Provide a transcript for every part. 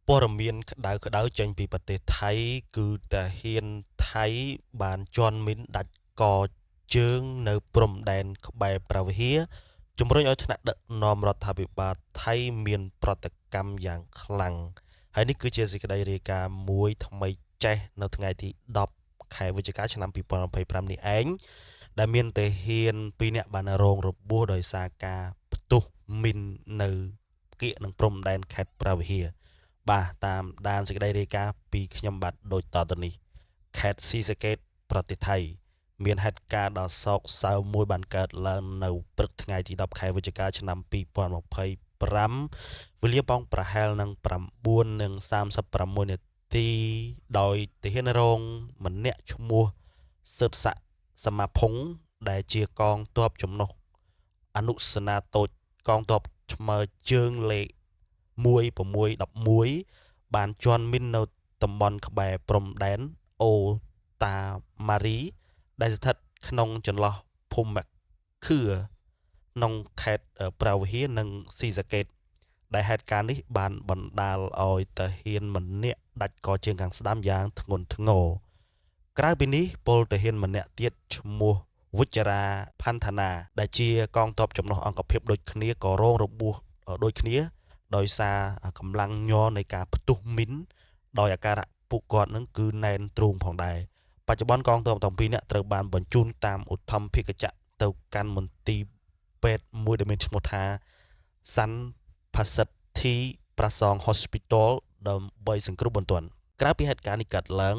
ព័ត៌មានក្តៅៗចេញពីប្រទេសថៃគឺទាហានថៃបានជាន់មីនដាច់កជើងនៅព្រំដែនក្បែរព្រះវិហារជំរុញឲ្យថ្នាក់ដឹកនាំរដ្ឋាភិបាលថៃមានប្រតិកម្មយ៉ាងខ្លាំងហើយនេះគឺជាសេចក្តីរាយការណ៍មួយថ្មីចេះនៅថ្ងៃទី10ខែវិច្ឆិកាឆ្នាំ2025នេះឯងដែលមានទាហាន2នាក់បានរងរបួសដោយសារការផ្ទុះមីននៅគៀកនឹងព្រំដែនខេត្តព្រះវិហារបាទតាមដានសេចក្តីរាយការណ៍ពីខ្ញុំបាទដូចតទៅនេះខេត្តស៊ីសាកេតប្រទេសថៃមានហេតុការណ៍ដ៏សោកសៅមួយបានកើតឡើងនៅព្រឹកថ្ងៃទី10ខែវិច្ឆិកាឆ្នាំ2025វេលាម៉ោងប្រហែលនឹង9:36នាទីដោយទាហានរងម្នាក់ឈ្មោះសឹតស័កសមាភងដែលជាកងទ័ពចំណុះអនុសេនាតូចកងទ័ពឆ្មើជើងលេខ1611បានជាន់មីននៅតំបន់ក្បែរព្រំដែនអូតាម៉ារីដែលស្ថិតក្នុងចន្លោះភូមិខឿក្នុងខេត្តព្រះវិហារនិងស៊ីសាកេតដែលហេតុការណ៍នេះបានបណ្ដាលឲ្យទាហានម្នាក់ដាច់កជើងខាងស្ដាំយ៉ាងធ្ងន់ធ្ងរក្រៅពីនេះពលទាហានម្នាក់ទៀតឈ្មោះវិជ្ជរាផាន់ថាណាដែលជាកងទ័ពចំណុះអង្គភាពដូចគ្នាក៏រងរបួសដូចគ្នាដោយសារកម្លាំងញ័រនៃការផ្ទុះមីនដោយអាការៈពួកគាត់នឹងគឺណែនទ្រូងផងដែរបច្ចុប្បន្នកងទ័ពទាំងពីរនាក់ត្រូវបានបញ្ជូនតាមឧទ្ធម្ភាគចក្រទៅកាន់មន្ទីរពេទ្យមួយដែលមានឈ្មោះថាសាន់ផាសិតធីប្រាសង Hospital ដើម្បីសង្គ្រោះបន្ទាន់ក្រៅពីហេតុការណ៍នេះកើតឡើង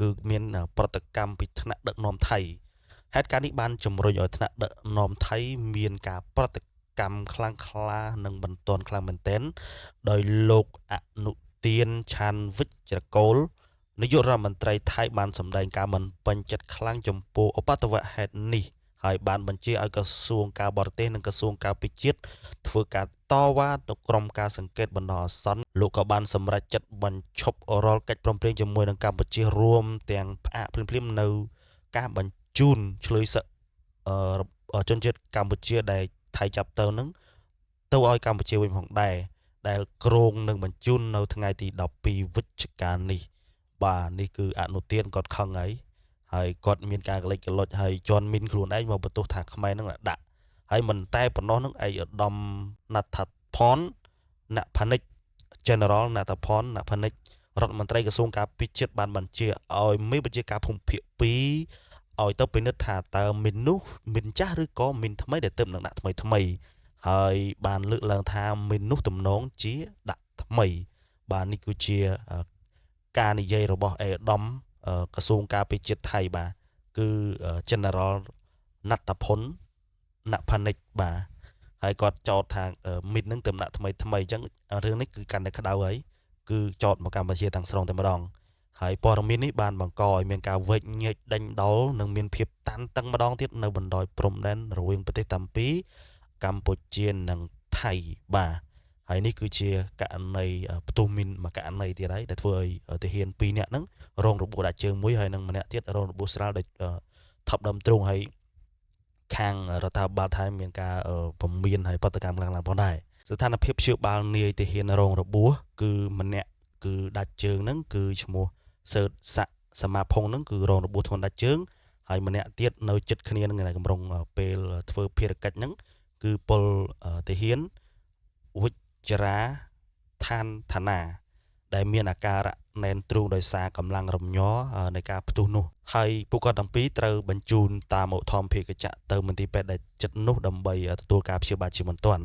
គឺមានប្រតិកម្មពីថ្នាក់ដឹកនាំថៃហេតុការណ៍នេះបានជំរុញឲ្យថ្នាក់ដឹកនាំថៃមានការប្រតិកម្មខ្លាំងក្លានិងបន្ទាន់ខ្លាំងមែនទែនដោយលោកអនុទានឆានវិជ្ជកូលនាយករដ្ឋមន្ត្រីថៃបានសម្ដែងការមិនពេញចិត្តខ្លាំងចំពោះឧបទ្ទវហេតុនេះហើយបានបញ្ជាឲ្យក្រសួងការបរទេសនិងក្រសួងការពារជាតិធ្វើការតវ៉ាទៅក្រុមការសង្កេតបណ្ដោះអាសន្នលោកក៏បានសម្រេចចិត្តបញ្ឈប់រាល់កិច្ចព្រមព្រៀងជាមួយនឹងកម្ពុជារួមទាំងផ្អាកភ្លាមៗនៅការបញ្ជូនឆ្លើយសឹកជនជាតិកម្ពុជាដែលថៃចាប់ទៅនឹងទៅឲ្យកម្ពុជាវិញផងដែរដែលគ្រោងនឹងបញ្ជូននៅថ្ងៃទី12វិច្ឆិកានេះបាទនេះគឺអនុទានគាត់ខឹងហើយហើយគាត់មានការកលិចកលុចហើយជន់មីនខ្លួនឯងមកបន្ទោសថាខ្មែរនឹងដាក់ហើយមិនតែប៉ុណ្ណោះនឹងឯកឧត្តមណដ្ឋផនណផានិច General ណដ្ឋផនណផានិចរដ្ឋមន្ត្រីក្រសួងការពារជាតិបានបញ្ជាឲ្យមេបញ្ជាការភូមិភាគ2ឲ្យទៅពិនិត្យថាតើមីននោះមីនចាស់ឬក៏មីនថ្មីដែលទើបនឹងដាក់ថ្មីថ្មីហើយបានលើកឡើងថាមីននោះទំនងជាដាក់ថ្មីបាទនេះគឺជាការនិយាយរបស់ឯកឧត្តមក្រសួងការពារជាតិថៃបាទគឺ General ណដ្ឋផុនណផានិចបាទហើយគាត់ចោទថាមីននឹងទើបដាក់ថ្មីថ្មីអញ្ចឹងរឿងនេះគឺកាន់តែក្តៅហើយគឺចោទមកកម្ពុជាទាំងស្រុងតែម្ដងហើយព័ត៌មាននេះបានបង្កឲ្យមានការវែកញែកដេញដោលនិងមានភាពតានតឹងម្ដងទៀតនៅបណ្ដោយព្រំដែនរវាងប្រទេសទាំងពីរកម្ពុជានិងថៃបាទហើយនេះគឺជាករណីផ្ទុះមីនមួយករណីទៀតហើយដែលធ្វើឲ្យទាហាន2នាក់ហ្នឹងរងរបួសដាច់ជើងមួយហើយនិងម្នាក់ទៀតរងរបួសស្រាលដោយថប់ដើមទ្រូងហើយខាងរដ្ឋាភិបាលថៃមានការពមៀនហើយប្រតិកម្មខ្លាំងៗផងដែរស្ថានភាពព្យាបាលនាយទាហានរងរបួសគឺម្នាក់គឺដាច់ជើងហ្នឹងគឺឈ្មោះសើតស័កសមាភងហ្នឹងគឺរងរបួសធ្ងន់ដាច់ជើងហើយម្នាក់ទៀតនៅជិតគ្នានឹងកម្រងពេលធ្វើភារកិច្ចហ្នឹងគឺពលទាហានវិជ្ជរាឋានឋានាដែលមានអាការៈណែនទ្រូងដោយសារកម្លាំងរំញ័រនៃការផ្ទុះនោះហើយពួកគាត់ទាំងពីរត្រូវបញ្ជូនតាមឧទ្ធម្ភាគចក្រទៅមន្ទីរពេទ្យដែលជិតនោះដើម្បីទទួលការព្យាបាលជាបន្ទាន់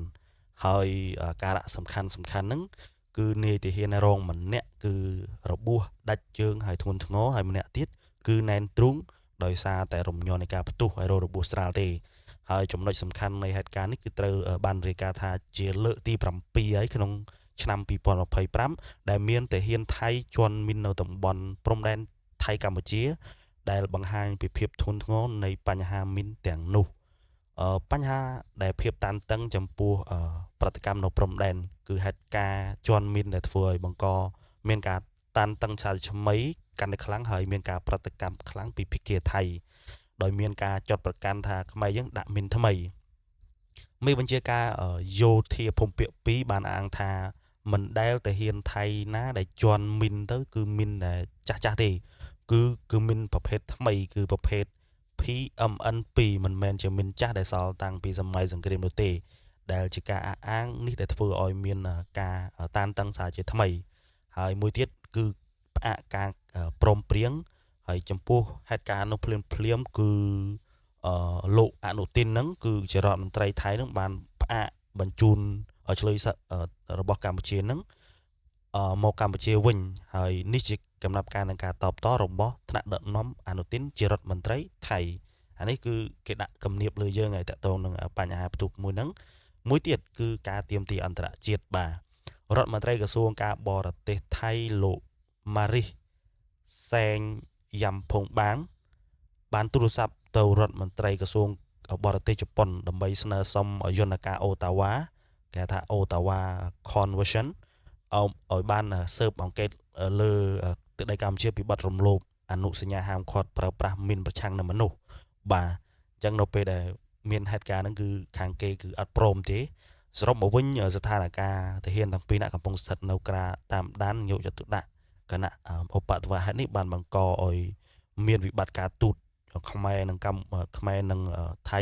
ហើយអាការៈសំខាន់ហ្នឹងគឺនាយទាហានរងម្នាក់គឺរបួសដាច់ជើងហើយធ្ងន់ធ្ងរហើយម្នាក់ទៀតគឺណែនទ្រូងដោយសារតែរំញ័រនៃការផ្ទុះហើយរងរបួសស្រាលទេហើយចំណុចសំខាន់នៃហេតុការណ៍នេះគឺត្រូវបានរាយការណ៍ថាជាលើកទី7ហើយក្នុងឆ្នាំ2025ដែលមានទាហានថៃជាន់មីននៅតំបន់ព្រំដែនថៃកម្ពុជាដែលបង្ហាញពីភាពធ្ងន់ធ្ងរនៃបញ្ហាមីនទាំងនោះបញ្ហាដែលភាពតានតឹងចំពោះប្រតិកម្មនៅព្រំដែនគឺហេតុការណ៍ជាន់មីនដែលធ្វើឲ្យបង្កមានការតានតឹងសាថ្មីកាន់តែខ្លាំងហើយមានការប្រតិកម្មខ្លាំងពីភាគីថៃដោយមានការចាត់ប្រកាន់ថាខ្មែរយើងដាក់មីនថ្មីមេបញ្ជាការយោធាភូមិភាគ2បានអាងថា មិនដែលទាហានថៃណាដែលជន់មីនទៅគឺមីនដែលចាស់ចាស់ទេគឺមីនប្រភេទថ្មីគឺប្រភេទ PMN2 មិនមែនជាមីនចាស់ដែលសល់តាំងពីសម័យសង្គ្រាមនោះទេដែលជាការអះអាងនេះដែលធ្វើឲ្យមានការតានតឹងសារជាថ្មីហើយមួយទៀតគឺផ្អាកការព្រមព្រៀងហើយចំពោះហេតុការណ៍នោះភ្លាមភ្លាមគឺលោកអនុទិនហ្នឹងគឺជារដ្ឋមន្ត្រីថៃហ្នឹងបានផ្អាកបញ្ជូនឆ្លើយរបស់កម្ពុជាហ្នឹងមកកម្ពុជាវិញហើយនេះជាកំណត់ការនឹងការតបតរបស់ថ្នាក់ដឹកនាំអនុទិនជារដ្ឋមន្ត្រីថៃអានេះគឺគេដាក់គំនាបលើយើងហើយតកតងនឹងបញ្ហាផ្ទុះមួយហ្នឹងមួយទៀតគឺការទៀមទាអន្តរជាតិបាទរដ្ឋមន្ត្រីក្រសួងការបរទេសថៃលោកម៉ារីសសែងយ៉ាំផុងបាងបានទូរស័ព្ទទៅរដ្ឋមន្ត្រីក្រសួងបរទេសជប៉ុនដើម្បីស្នើសុំយន្តការអូតាវ៉ាគេថាអូតាវ៉ា Convention ឲ្យបានស៊ើបអង្កេតលើទឹកដីកម្ពុជាពីបទរំលោភអនុសញ្ញាហាមឃាត់ប្រើប្រាស់មីនប្រឆាំងនឹងមនុស្សបាទអញ្ចឹងនៅពេលដែលមានហេតុការណ៍ហ្នឹងគឺខាងគេគឺអត់ព្រមទេសរុបមកវិញស្ថានភាពទាហានទាំងពីរនាក់កំពុងស្ថិតនៅក្រាតាមដានយកចិត្តទុកដាក់គណៈឧបទ្ទវហេតុនេះបានបង្កឲ្យមានវិបត្តិការទូតខ្មែរនិងខ្មែរនិងថៃ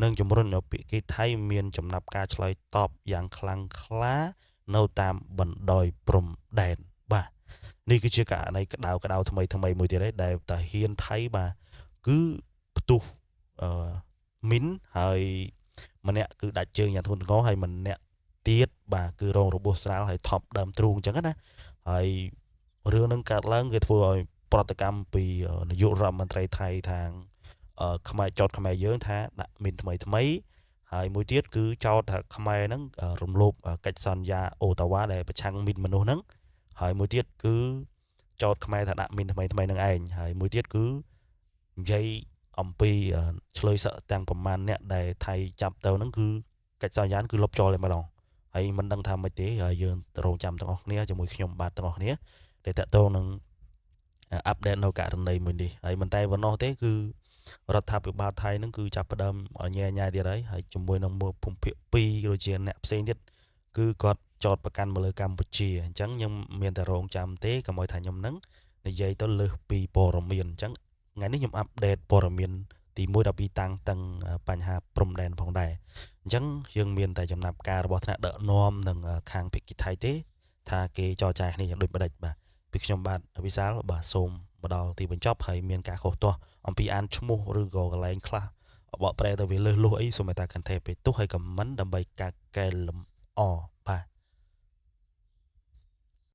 និងជំរុញឲ្យភាគីថៃមានចំណាប់ការឆ្លើយតបយ៉ាងខ្លាំងក្លានៅតាមបណ្ដោយព្រំដែនបាទនេះគឺជាករណីក្តៅក្តៅថ្មីថ្មីមួយទៀតឯដែលតាហ៊ានថៃបាទគឺផ្ទុះមីនហើយម្នាក់គឺដាច់ជើងយ៉ាងធ្ងន់ធ្ងរហើយម្នាក់ទៀតបាទគឺរងរបួសស្រាលហើយថប់ដើមទ្រូងអញ្ចឹងណាហើយរឿងនឹងកើតឡើងគេធ្វើឲ្យប្រតិកម្មពីនាយករដ្ឋមន្ត្រីថៃខាងខ្មែរចោតខ្មែរយើងថាដាក់មីនថ្មីថ្មីហើយមួយទៀតគឺចោតថាខ្មែរហ្នឹងរំលោភកិច្ចសន្យាអូតាវ៉ាដែលប្រឆាំងមីនមនុស្សហ្នឹងហើយមួយទៀតគឺចោតខ្មែរថាដាក់មីនថ្មីថ្មីនឹងឯងហើយមួយទៀតគឺនិយាយអំពីឆ្លើយសឹកទាំងប្រមាណអ្នកដែលថៃចាប់ទៅហ្នឹងគឺកិច្ចសន្យាគឺលុបចោលតែម្ដងហើយមិនដឹងថាម៉េចទេហើយយើងរងចាំទាំងអស់គ្នាជាមួយខ្ញុំបាទទាំងអស់គ្នាដែលតាក់ទងនឹងអាប់ដេតនៅករណីមួយនេះហើយមិនតែប៉ុណ្ណោះទេគឺរដ្ឋាភិបាលថៃហ្នឹងគឺចាប់ផ្ដើមញ៉ែញ៉ែទៀតហើយហើយជាមួយនឹងភូមិភាគ2ឬជាអ្នកផ្សេងទៀតគឺគាត់ចោតប្រកាន់មកលើកម្ពុជាអញ្ចឹងខ្ញុំមានតែរងចាំទេកុំឲ្យថាខ្ញុំហ្នឹងនិយាយទៅលើសពីព័ត៌មានអញ្ចឹងថ្ងៃនេះខ្ញុំអាប់ដេតព័ត៌មានទី1ដល់2តាំងទាំងបញ្ហាព្រំដែនផងដែរអញ្ចឹងយើងមានតែចំណាប់ការរបស់ថ្នាក់ដឹកនាំនិងខាងភាគីថៃទេថាគេចរចាគ្នាយ៉ាងដូចម្ដេចបាទពីខ្ញុំបាទវិសាលបាទសូមមកដល់ទីបញ្ចប់ហើយមានការខុសទាស់អំពីអានឈ្មោះឬក៏កន្លែងខ្លះបកប្រែទៅវាលើសលុះអីសូមឲ្យតាកន្ទេពេលទោះឲ្យខមមិនដើម្បីការកែលម្អ